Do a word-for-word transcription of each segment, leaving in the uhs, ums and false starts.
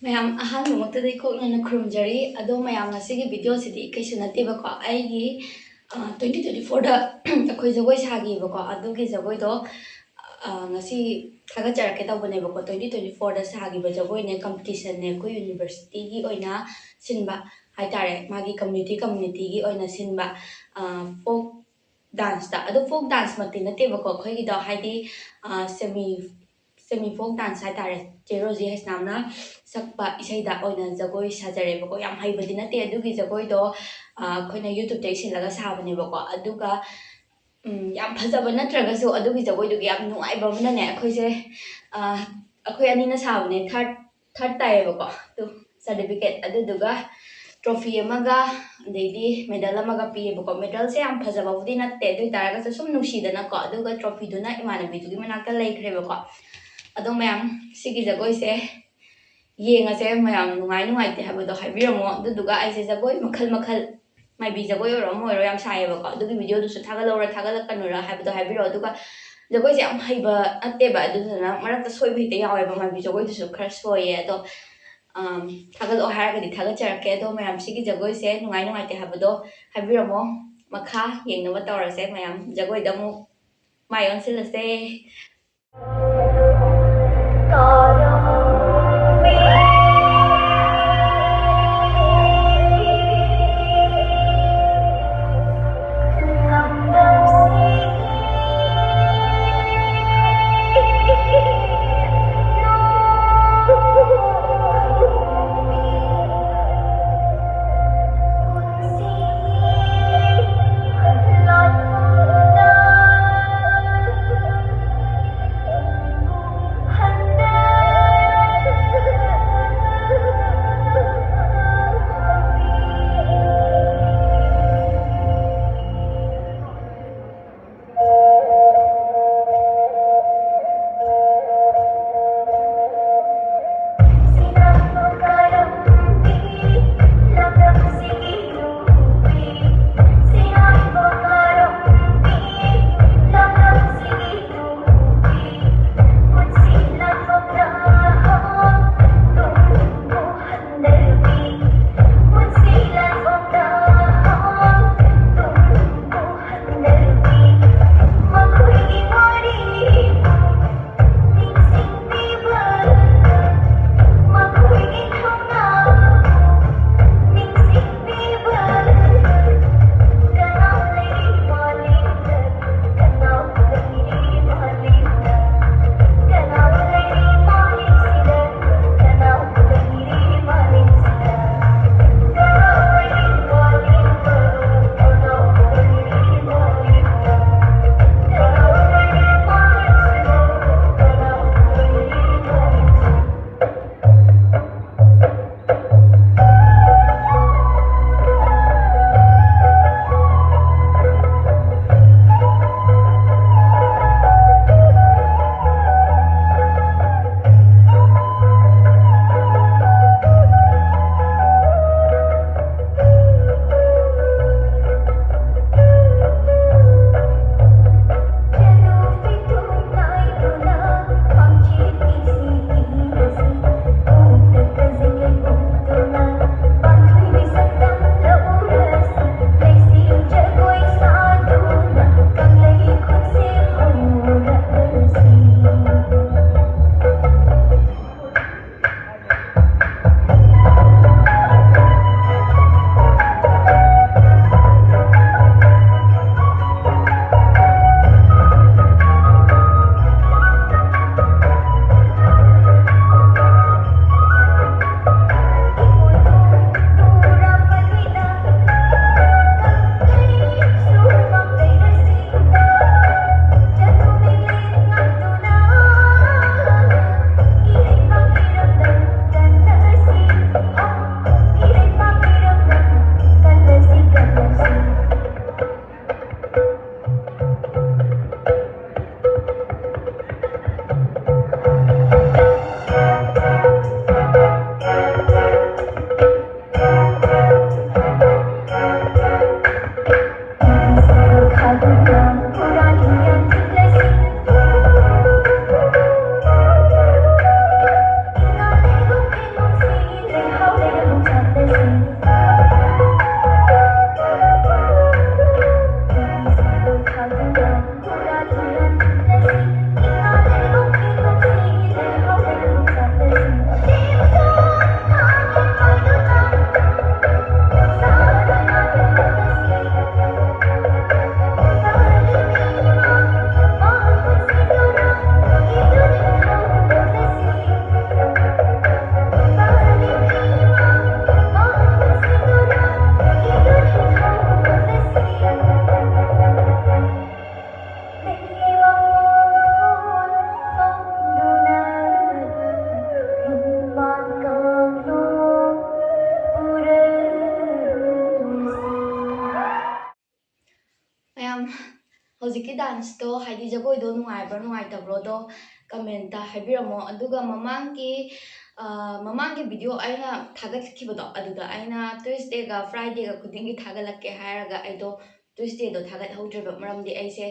ꯃꯌꯥꯝ ꯑꯍꯥꯟꯕꯃꯛꯇꯗ ꯏꯀꯣꯛꯅꯅ ꯈꯨꯔꯨꯝꯖꯔꯤ꯫ ꯑꯗꯣ ꯃꯌꯥꯝ, ꯉꯁꯤꯒꯤ ꯚꯤꯗꯤꯑꯣꯁꯤꯗꯤ ꯀꯩꯁꯨ ꯅꯠꯇꯦꯕꯀꯣ, ꯑꯩꯒꯤ ꯇ꯭ꯋꯦꯟꯇꯤ ꯇ꯭ꯋꯦꯟꯇꯤ ꯐꯣꯔꯗ ꯑꯩꯈꯣꯏ ꯖꯒꯣꯏ ꯁꯥꯈꯤꯕꯀꯣ, ꯑꯗꯨꯒꯤ ꯖꯒꯣꯏꯗꯣ ꯑ, ꯉꯁꯤ ꯊꯥꯒꯠꯆꯔꯛꯀꯦ ꯇꯧꯕꯅꯦꯕꯀꯣ꯫ ꯇ꯭ꯋꯦꯟꯇꯤ ꯇ꯭ꯋꯦꯟꯇꯤ ꯐꯣꯔꯗ ꯁꯥꯈꯤꯕ ꯖꯒꯣꯏꯅꯦ, ꯀꯝꯄꯤꯇꯤꯁꯟꯅꯦ, ꯑꯩꯈꯣꯏ ꯌꯨꯅꯤꯚꯔꯁꯤꯇꯤꯒꯤ ꯑꯣꯏꯅ ꯁꯤꯟꯕ ꯍꯥꯏꯇꯥꯔꯦ, ꯃꯥꯒꯤ ꯀꯝꯃ꯭ꯌꯨꯅꯤꯇꯤ ꯀꯝꯃ꯭ꯌꯨꯅꯤꯇꯤꯒꯤ ꯑꯣꯏꯅ ꯁꯤꯟꯕ ꯐꯣꯛ ꯗꯥꯟꯁꯇ꯫ ꯑꯗꯣ ꯐꯣꯛ ꯗꯥꯟꯁꯃꯛꯇꯤ ꯅꯠꯇꯦꯕꯀꯣ ꯑꯩꯈꯣꯏꯒꯤꯗꯣ, ꯍꯥꯏꯗꯤ ꯁꯦꯃꯤ ꯁꯦꯃꯤ ꯐꯣꯛ ꯗꯥꯟꯁ ꯍꯥꯏꯇꯥꯔꯦ, ꯆꯦ ꯔꯣꯖꯤ ꯍꯩꯁꯅꯥꯝꯅ ꯁꯛꯄ ꯏꯁꯩꯗ ꯑꯣꯏꯅ ꯖꯒꯣꯏ ꯁꯥꯖꯔꯦꯕꯀꯣ꯫ ꯌꯥꯝ ꯍꯩꯕꯗꯤ ꯅꯠꯇꯦ ꯑꯗꯨꯒꯤ ꯖꯒꯣꯏꯗꯣ, ꯑ, ꯑꯩꯈꯣꯏꯅ ꯌꯨꯇ꯭ꯌꯨꯕꯇꯒꯤ ꯁꯤꯜꯂꯒ ꯁꯥꯕꯅꯦꯕꯀꯣ꯫ ꯑꯗꯨꯒ ꯎꯝ, ꯌꯥꯝ ꯐꯖꯕ ꯅꯠꯇ꯭ꯔꯒꯁꯨ ꯑꯗꯨꯒꯤ ꯖꯒꯣꯏꯗꯨꯒꯤ ꯌꯥꯝ ꯅꯨꯡꯉꯥꯏꯕ ꯑꯃꯅꯅꯦ, ꯑꯩꯈꯣꯏꯁꯦ, ꯑ, ꯑꯩꯈꯣꯏ ꯑꯅꯤꯅ ꯁꯥꯕꯅꯦ, ꯊꯥꯔꯠ ꯊꯥꯔꯠ ꯇꯥꯏꯌꯦꯕꯀꯣ꯫ ꯑꯗꯨ ꯁꯥꯔꯇꯤꯐꯤꯀꯦꯠ ꯑꯗꯨꯗꯨꯒ ꯇ꯭ꯔꯣꯐꯤ ꯑꯃꯒ, ꯑꯗꯩꯗꯤ ꯃꯦꯗꯜ ꯑꯃꯒ ꯄꯤꯌꯦꯕꯀꯣ꯫ ꯃꯦꯗꯜꯁꯦ ꯌꯥꯝ ꯐꯖꯕꯕꯨꯗꯤ ꯅꯠꯇꯦ, ꯑꯗꯨ ꯑꯣꯏ ꯇꯥꯔꯒꯁꯨ ꯁꯨꯝ ꯅꯨꯡꯁꯤꯗꯅꯀꯣ꯫ ꯑꯗꯨꯒ ꯇ꯭ꯔꯣꯐꯤꯗꯨꯅ ꯏꯃꯥꯟꯅꯕꯤꯗꯨꯒꯤ ꯃꯅꯥꯛꯇ ꯂꯩꯈ꯭ꯔꯦꯕꯀꯣ꯫ ꯑꯗꯣ ꯃꯌꯥꯝ, ꯁꯤꯒꯤ ꯖꯒꯣꯏꯁꯦ ꯌꯦꯡꯉꯁꯦ ꯃꯌꯥꯝ, ꯅꯨꯡꯉꯥꯏ ꯅꯨꯡꯉꯥꯏꯇꯦ ꯍꯥꯏꯕꯗꯣ ꯍꯥꯏꯕꯤꯔꯝꯃꯣ꯫ ꯑꯗꯨꯗꯨꯒ ꯑꯩꯁꯦ ꯖꯒꯣꯏ ꯃꯈꯜ ꯃꯈꯜ, ꯃꯥꯏꯕꯤ ꯖꯒꯣꯏ ꯑꯣꯏꯔꯣ ꯑꯃ ꯑꯣꯏꯔꯣ, ꯌꯥꯝ ꯁꯥꯏꯌꯦꯕꯀꯣ꯫ ꯑꯗꯨꯒꯤ ꯚꯤꯗꯤꯑꯣꯗꯨꯁꯨ ꯊꯥꯒꯠꯂꯧꯔꯥ ꯊꯥꯒꯠꯂꯛꯀꯅꯨꯔꯥ ꯍꯥꯏꯕꯗꯣ ꯍꯥꯏꯕꯤꯔꯛꯑꯣ꯫ ꯑꯗꯨꯒ ꯖꯒꯣꯏꯁꯦ ꯌꯥꯝ ꯍꯩꯕ ꯅꯠꯇꯦꯕ, ꯑꯗꯨꯗꯨꯅ ꯃꯔꯛꯇ ꯁꯣꯏꯕ ꯍꯦꯛꯇ ꯌꯥꯎꯋꯦꯕ, ꯃꯥꯏꯕꯤ ꯖꯒꯣꯏꯗꯨꯁꯨ ꯈꯔ ꯁꯣꯏꯌꯦ꯫ ꯑꯗꯣ ꯑꯝ, ꯊꯥꯒꯠꯂꯛꯑꯣ ꯍꯥꯏꯔꯒꯗꯤ ꯊꯥꯒꯠꯆꯔꯛꯀꯦ꯫ ꯑꯗꯣ ꯃꯌꯥꯝ, ꯁꯤꯒꯤ ꯖꯒꯣꯏꯁꯦ ꯅꯨꯡꯉꯥꯏ ꯅꯨꯡꯉꯥꯏꯇꯦ ꯍꯥꯏꯕꯗꯣ ꯍꯥꯏꯕꯤꯔꯝꯃꯣ꯫ ꯃꯈꯥ ꯌꯦꯡꯅꯕ ꯇꯧꯔꯁꯦ ꯃꯌꯥꯝ, ꯖꯒꯣꯏꯗ ꯑꯃꯨꯛ ꯃꯥꯏ ꯑꯣꯟꯁꯤꯜꯂꯁꯦ꯫ ꯍꯧꯖꯤꯛꯀꯤ ꯗꯥꯟꯁꯇꯣ, ꯍꯥꯏꯗꯤ ꯖꯒꯣꯏꯗꯣ ꯅꯨꯡꯉꯥꯏꯕ꯭ꯔꯣ ꯅꯨꯡꯉꯥꯏꯇꯕ꯭ꯔꯣꯗꯣ ꯀꯃꯦꯟꯇ ꯍꯥꯏꯕꯤꯔꯝꯃꯣ꯫ ꯑꯗꯨꯒ ꯃꯃꯥꯡꯒꯤ ꯑ, ꯃꯃꯥꯡꯒꯤ ꯚꯤꯗꯤꯑꯣ ꯑꯩꯅ ꯊꯥꯒꯠꯈꯤꯕꯗꯣ, ꯑꯗꯨꯗ ꯑꯩꯅ ꯇ꯭ꯌꯨꯁꯗꯦꯒ ꯐ꯭ꯔꯥꯏꯗꯦꯒ ꯈꯨꯗꯤꯡꯒꯤ ꯊꯥꯒꯠꯂꯛꯀꯦ ꯍꯥꯏꯔꯒ ꯑꯩꯗꯣ ꯇ꯭ꯌꯨꯁꯗꯦꯗꯣ ꯊꯥꯒꯠꯍꯧꯗ꯭ꯔꯦꯕ꯫ ꯃꯔꯝꯗꯤ ꯑꯩꯁꯦ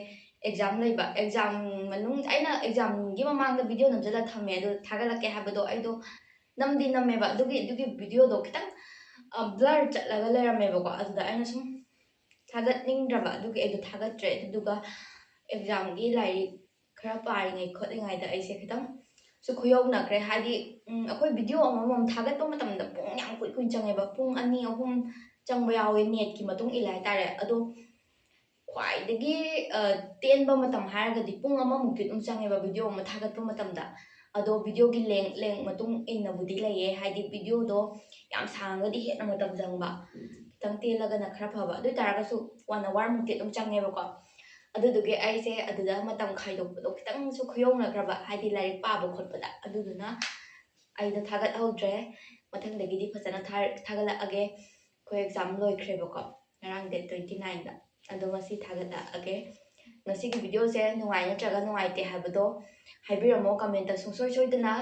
ꯑꯦꯛꯖꯥꯝ ꯂꯩꯕ, ꯑꯦꯛꯖꯥꯝ ꯃꯅꯨꯡ, ꯑꯩꯅ ꯑꯦꯛꯖꯥꯝꯒꯤ ꯃꯃꯥꯡꯗ ꯚꯤꯗꯤꯑꯣ ꯅꯝꯁꯤꯜꯂ ꯊꯝꯃꯦ, ꯑꯗꯨ ꯊꯥꯒꯠꯂꯛꯀꯦ ꯍꯥꯏꯕꯗꯣ ꯑꯩꯗꯣ ꯅꯝꯗꯤ ꯅꯝꯃꯦꯕ꯫ ꯑꯗꯨꯒꯤ ꯑꯗꯨꯒꯤ ꯚꯤꯗꯤꯑꯣꯗꯣ ꯈꯤꯇꯪ ꯕ꯭ꯂꯔ ꯆꯠꯂꯒ ꯂꯩꯔꯝꯃꯦꯕꯀꯣ꯫ ꯑꯗꯨꯗ ꯑꯩꯅ ꯁꯨꯝ ꯊꯥꯒꯠꯅꯤꯡꯗ꯭ꯔꯕ, ꯑꯗꯨꯒꯤ ꯑꯩꯗꯣ ꯊꯥꯒꯠꯇ꯭ꯔꯦ꯫ ꯑꯗꯨꯗꯨꯒ ꯑꯦꯛꯖꯥꯝꯒꯤ ꯂꯥꯏꯔꯤꯛ ꯈꯔ ꯄꯥꯔꯤꯉꯩ ꯈꯣꯠꯂꯤꯉꯩꯗ ꯑꯩꯁꯦ ꯈꯤꯇꯪꯁꯨ ꯈꯨꯌꯧꯅꯈ꯭ꯔꯦ꯫ ꯍꯥꯏꯗꯤ ꯎꯝ, ꯑꯩꯈꯣꯏ ꯚꯤꯗꯤꯑꯣ ꯑꯃꯃꯝ ꯊꯥꯒꯠꯄ ꯃꯇꯝꯗ ꯄꯨꯡ ꯌꯥꯝ ꯀꯨꯏ ꯀꯨꯏꯅ ꯆꯪꯉꯦꯕ꯫ ꯄꯨꯡ ꯑꯅꯤ ꯑꯍꯨꯝ ꯆꯪꯕ ꯌꯥꯎꯋꯦ, ꯅꯦꯠꯀꯤ ꯃꯇꯨꯡ ꯏꯜꯂꯦ ꯍꯥꯏꯇꯥꯔꯦ꯫ ꯑꯗꯣ ꯈ꯭ꯋꯥꯏꯗꯒꯤ ꯑ, ꯇꯦꯟꯕ ꯃꯇꯝ ꯍꯥꯏꯔꯒꯗꯤ ꯄꯨꯡ ꯑꯃꯃꯨꯛꯇꯤ ꯑꯗꯨꯝ ꯆꯪꯉꯦꯕ ꯚꯤꯗꯤꯑꯣ ꯑꯃ ꯊꯥꯒꯠꯄ ꯃꯇꯝꯗ꯫ ꯑꯗꯣ ꯚꯤꯗꯤꯑꯣꯒꯤ ꯂꯦꯡ ꯂꯦꯡ ꯃꯇꯨꯡ ꯏꯟꯅꯕꯨꯗꯤ ꯂꯩꯌꯦ꯫ ꯍꯥꯏꯗꯤ ꯚꯤꯗꯤꯑꯣꯗꯣ ꯌꯥꯝ ꯁꯥꯡꯉꯒꯗꯤ ꯍꯦꯟꯅ ꯃꯇꯝ ꯆꯪꯕ, ꯈꯤꯇꯪ ꯇꯦꯜꯂꯒꯅ ꯈꯔ ꯐꯕ꯫ ꯑꯗꯨ ꯑꯣꯏ ꯇꯥꯔꯒꯁꯨ ꯋꯥꯟ ꯑꯋꯥꯔꯃꯨꯛꯇꯤ ꯑꯗꯨꯝ ꯆꯪꯉꯦꯕꯀꯣ꯫ ꯑꯗꯨꯗꯨꯒꯤ ꯑꯩꯁꯦ ꯑꯗꯨꯗ ꯃꯇꯝ ꯈꯥꯏꯗꯣꯛꯄꯗꯣ ꯈꯤꯇꯪꯁꯨ ꯈꯨꯌꯧꯅꯈ꯭ꯔꯕ, ꯍꯥꯏꯗꯤ ꯂꯥꯏꯔꯤꯛ ꯄꯥꯕ ꯈꯣꯠꯄꯗ꯫ ꯑꯗꯨꯗꯨꯅ ꯑꯩꯗꯣ ꯊꯥꯒꯠꯍꯧꯗ꯭ꯔꯦ꯫ ꯃꯊꯪꯗꯒꯤꯗꯤ ꯐꯖꯅ ꯊꯥ- ꯊꯥꯒꯠꯂꯛꯑꯒꯦ꯫ ꯑꯩꯈꯣꯏ ꯑꯦꯛꯖꯥꯝ ꯂꯣꯏꯈ꯭ꯔꯦꯕꯀꯣ, ꯉꯔꯥꯡ ꯗꯦꯠ ꯇ꯭ꯋꯦꯟꯇꯤ ꯅꯥꯏꯟꯗ꯫ ꯑꯗꯣ ꯉꯁꯤ ꯊꯥꯒꯠꯂꯛꯑꯒꯦ꯫ ꯉꯁꯤꯒꯤ ꯚꯤꯗꯤꯑꯣꯁꯦ ꯅꯨꯡꯉꯥꯏ ꯅꯠꯇ꯭ꯔꯒ ꯅꯨꯡꯉꯥꯏꯇꯦ ꯍꯥꯏꯕꯗꯣ ꯍꯥꯏꯕꯤꯔꯝꯃꯣ ꯀꯃꯦꯟꯇ꯫ ꯁꯨꯡꯁꯣꯏ ꯁꯣꯏꯗꯅ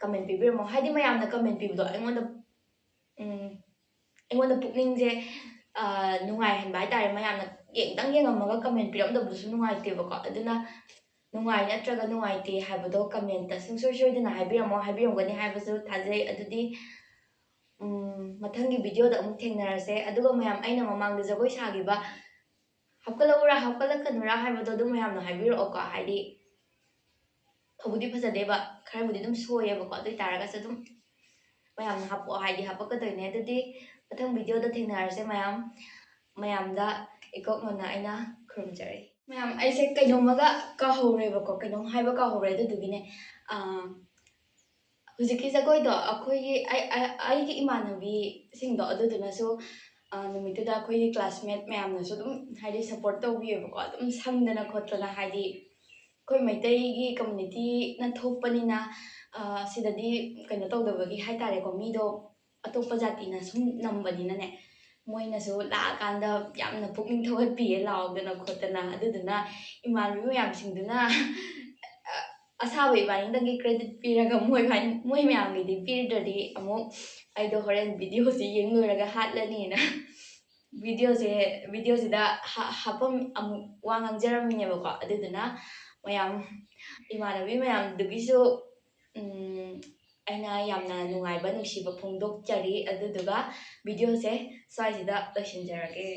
ꯀꯃꯦꯟ ꯄꯤꯕꯤꯔꯝꯃꯣ꯫ ꯍꯥꯏꯗꯤ ꯃꯌꯥꯝꯅ ꯀꯃꯦꯟ ꯄꯤꯕꯗꯣ ꯑꯩꯉꯣꯟꯗ ꯎꯝ, ꯑꯩꯉꯣꯟꯗ ꯄꯨꯛꯅꯤꯡꯁꯦ ꯑ, ꯅꯨꯡꯉꯥꯏꯍꯟꯕ ꯍꯥꯏꯇꯥꯔꯦ꯫ ꯃꯌꯥꯝꯅ ꯌꯦꯡꯗꯪ ꯌꯦꯡꯉꯝꯃꯒ ꯀꯃꯦꯟ ꯄꯤꯔꯝꯗꯕꯗꯨꯁꯨ ꯅꯨꯡꯉꯥꯏꯇꯦꯕꯀꯣ꯫ ꯑꯗꯨꯅ ꯅꯨꯡꯉꯥꯏ ꯅꯠꯇ꯭ꯔꯒ ꯅꯨꯡꯉꯥꯏꯇꯦ ꯍꯥꯏꯕꯗꯣ ꯀꯃꯦꯟꯇ ꯁꯨꯡꯁꯣꯏ ꯁꯣꯏꯗꯅ ꯍꯥꯏꯕꯤꯔꯝꯃꯣ꯫ ꯍꯥꯏꯕꯤꯔꯝꯒꯅꯤ ꯍꯥꯏꯕꯁꯨ ꯊꯥꯖꯩ꯫ ꯑꯗꯨꯗꯤ ꯎꯝ, ꯃꯊꯪꯒꯤ ꯚꯤꯗꯤꯑꯣꯗ ꯑꯃꯨꯛ ꯊꯦꯡꯅꯔꯁꯦ꯫ ꯑꯗꯨꯒ ꯃꯌꯥꯝ, ꯑꯩꯅ ꯃꯃꯥꯡꯗ ꯖꯒꯣꯏ ꯁꯥꯈꯤꯕ ꯍꯥꯞꯀꯠꯂꯛꯎꯔꯥ ꯍꯥꯞꯀꯠꯂꯛꯀꯅꯨꯔꯥ ꯍꯥꯏꯕꯗꯣ ꯑꯗꯨꯝ ꯃꯌꯥꯝꯅ ꯍꯥꯏꯕꯤꯔꯛꯑꯣꯀꯣ꯫ ꯍꯥꯏꯗꯤ ꯐꯕꯨꯗꯤ ꯐꯖꯗꯦꯕ, ꯈꯔꯕꯨꯗꯤ ꯑꯗꯨꯝ ꯁꯣꯏꯌꯦꯕꯀꯣ꯫ ꯑꯗꯨ ꯑꯣꯏ ꯇꯥꯔꯒꯁꯨ ꯑꯗꯨꯝ ꯃꯌꯥꯝꯅ ꯍꯥꯞꯄꯛꯑꯣ ꯍꯥꯏꯗꯤ ꯍꯥꯞꯄꯛꯀꯗꯣꯏꯅꯦ꯫ ꯑꯗꯨꯗꯤ ꯃꯊꯪ ꯚꯤꯗꯤꯑꯣꯗ ꯊꯦꯡꯅꯔꯁꯦ ꯃꯌꯥꯝ꯫ ꯃꯌꯥꯝꯗ ꯏꯀꯣꯛꯅꯅ ꯑꯩꯅ ꯈꯨꯔꯨꯝꯖꯔꯤ꯫ ꯃꯌꯥꯝ, ꯑꯩꯁꯦ ꯀꯩꯅꯣꯝꯃꯒ ꯀꯥꯎꯍꯧꯔꯦꯕꯀꯣ, ꯀꯩꯅꯣꯝ ꯍꯥꯏꯕ ꯀꯥꯎꯍꯧꯔꯦ꯫ ꯑꯗꯨꯗꯨꯒꯤꯅꯦ ꯑꯥ, ꯍꯧꯖꯤꯛꯀꯤ ꯖꯒꯣꯏꯗꯣ ꯑꯩꯈꯣꯏꯒꯤ, ꯑꯩ-, ꯑꯩ-, ꯑꯩꯒꯤ ꯏꯃꯥꯟꯅꯕꯤꯁꯤꯡꯗꯣ ꯑꯗꯨꯗꯨꯅꯁꯨ, ꯑꯥ, ꯅꯨꯃꯤꯠꯇꯨꯗ ꯑꯩꯈꯣꯏꯒꯤ ꯀ꯭ꯂꯥꯁꯃꯦꯠ ꯃꯌꯥꯝꯅꯁꯨ ꯑꯗꯨꯝ ꯍꯥꯏꯗꯤ ꯁꯞꯄꯣꯔꯠ ꯇꯧꯕꯤꯌꯦꯕꯀꯣ꯫ ꯑꯗꯨꯝ ꯁꯪꯗꯅ ꯈꯣꯠꯇꯅ, ꯍꯥꯏꯗꯤ ꯑꯩꯈꯣꯏ ꯃꯩꯇꯩꯒꯤ ꯀꯝꯃ꯭ꯌꯨꯅꯤꯇꯤꯅ ꯊꯣꯛꯄꯅꯤꯅ, ꯑꯥ, ꯁꯤꯗꯗꯤ ꯀꯩꯅꯣ ꯇꯧꯗꯕꯒꯤ ꯍꯥꯏꯇꯥꯔꯦꯀꯣ, ꯃꯤꯗꯣ ꯑꯇꯣꯞꯄ ꯖꯥꯇꯤꯅ ꯁꯨꯝ ꯅꯝꯕꯅꯤꯅꯅꯦ, ꯃꯣꯏꯅꯁꯨ ꯂꯥꯛꯑꯀꯥꯟꯗ ꯌꯥꯝꯅ ꯄꯨꯛꯅꯤꯡ ꯊꯧꯒꯠꯄꯤꯌꯦ ꯂꯥꯎꯗꯅ ꯈꯣꯠꯇꯅ꯫ ꯑꯗꯨꯗꯨꯅ ꯏꯃꯥꯟꯅꯕꯤ ꯃꯌꯥꯝꯁꯤꯡꯗꯨꯅ ꯑꯁꯥꯕ ꯏꯕꯥꯅꯤꯗꯪꯒꯤ credit ꯄꯤꯔꯒ ꯃꯣꯏ ꯃꯣꯏ ꯃꯌꯥꯝꯒꯤꯗꯤ ꯄꯤꯗ꯭ꯔꯗꯤ ꯑꯃꯨꯛ ꯑꯩꯗꯣ ꯍꯣꯔꯦꯟ videoꯁꯤ ꯌꯦꯡ ꯂꯣꯏꯔꯒ ꯍꯥꯠꯂꯅꯤꯅ videoꯁꯦ videoꯁꯤꯗ ꯍꯥ- ꯍꯥꯞꯄꯝ ꯑꯃꯨꯛ ꯋꯥ ꯉꯥꯡꯖꯔꯝꯃꯤꯅꯦꯕꯀꯣ꯫ ꯑꯗꯨꯗꯨꯅ ꯃꯌꯥꯝ ꯏꯃꯥꯟꯅꯕꯤ ꯃꯌꯥꯝꯗꯨꯒꯤꯁꯨ ꯎꯝ, ꯑꯩꯅ ꯌꯥꯝꯅ ꯅꯨꯡꯉꯥꯏꯕ ꯅꯨꯡꯁꯤꯕ ꯐꯣꯡꯗꯣꯛꯆꯔꯤ꯫ ꯑꯗꯨꯗꯨꯒ videoꯁꯦ ꯁ꯭ꯋꯥꯏꯁꯤꯗ ꯂꯣꯏꯁꯤꯟꯖꯔꯒꯦ꯫